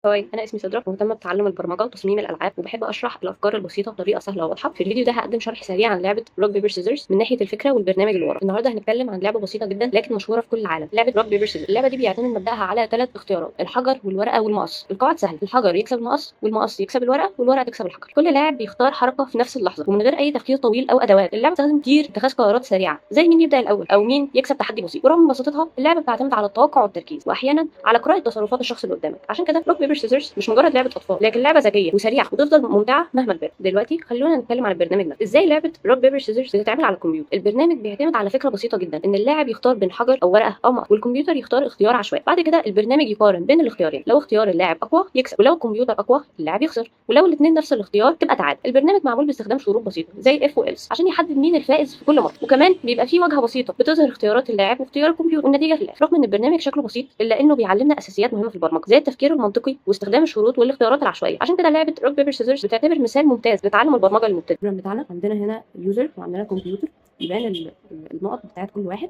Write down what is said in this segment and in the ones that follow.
Hi، أنا اسمي سدرة، مهتمة بتعلم البرمجة وتصميم الألعاب، وبحب أشرح الأفكار البسيطة بطريقة سهلة وواضحة. في الفيديو ده هقدم شرح سريع عن لعبة rock paper scissors من ناحية الفكرة والبرنامج اللي ورا. النهارده هنتكلم عن لعبة بسيطة جدا لكن مشهورة في كل العالم، لعبة rock paper scissors. اللعبة دي بيعتمد مبدأها على 3 اختيارات: الحجر والورقة والمقص. القواعد سهلة: الحجر يكسب المقص، والمقص يكسب الورقة، والورقة تكسب الحجر. كل لاعب بيختار حركة في نفس اللحظة ومن غير أي تفكير طويل أو أدوات. اللعبة بتستخدم كتير اتخاذ قرارات سريعة، زي مين يبدأ الأول أو مين يكسب تحدي بسيط. ورغم بساطتها، اللعبة بتعتمد على التوقع والتركيز، وأحيانا على قراءة تصرفات الشخص اللي قدامك. عشان كده rock paper scissors مش مجرد لعبه اطفال، لكن لعبه ذكية وسريعة وتفضل ممتعة مهما كبرت. دلوقتي خلونا نتكلم عن البرنامج ده، ازاي لعبه rock paper scissors بتتعمل على الكمبيوتر. البرنامج بيعتمد على فكرة بسيطة جدا، ان اللاعب يختار بين حجر او ورقة او مقص، والكمبيوتر يختار اختيار عشوائي. بعد كده البرنامج يقارن بين الاختيارين، لو اختيار اللاعب اقوى يكسب، ولو الكمبيوتر اقوى اللاعب يخسر، ولو الاثنين نفس الاختيار تبقى تعادل. البرنامج معمول باستخدام شروط بسيطة زي if و else عشان يحدد مين الفائز في كل مره، وكمان بيبقى فيه واجهه بسيطة بتظهر اختيارات اللاعب واختيار الكمبيوتر والنتيجة في الاخر. رغم ان البرنامج شكله بسيط، الا انه بيعلمنا اساسيات مهمة في البرمجة، زي التفكير المنطقي واستخدام الشروط والاختيارات العشوائية. عشان كده لعبه rock paper scissors بتعتبر مثال ممتاز لتعلم البرمجة للمبتدئ. ال program بتاعنا عندنا هنا user وعندنا كمبيوتر، يبان النقط بتاعت كل واحد،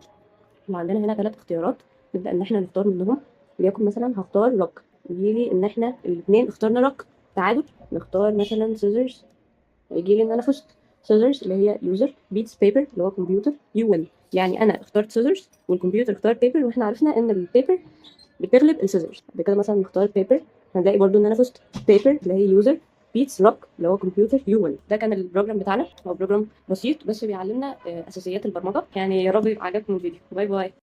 وعندنا هنا 3 اختيارات نبدا ان احنا نختار منهم. وليكن مثلا هختار روك، يجي لي ان احنا الاثنين اخترنا روك، تعادل. نختار مثلا scissors، يجي لي ان انا فزت. scissors اللي هي user beats paper اللي هو كمبيوتر، you win. يعني انا اخترت scissors والكمبيوتر اختار paper، واحنا عرفنا ان ال paper بتغلب ال scissors. بعد كده مثلا نختار paper، هنلاقي برضو ان انا فزت. paper اللي هي user beats rock اللي هو كمبيوتر، you win. ده كان ال program بتاعنا، هو program بسيط بس بيعلمنا اساسيات البرمجة. يعني يا رب يبقى عجبكم الفيديو. bye bye.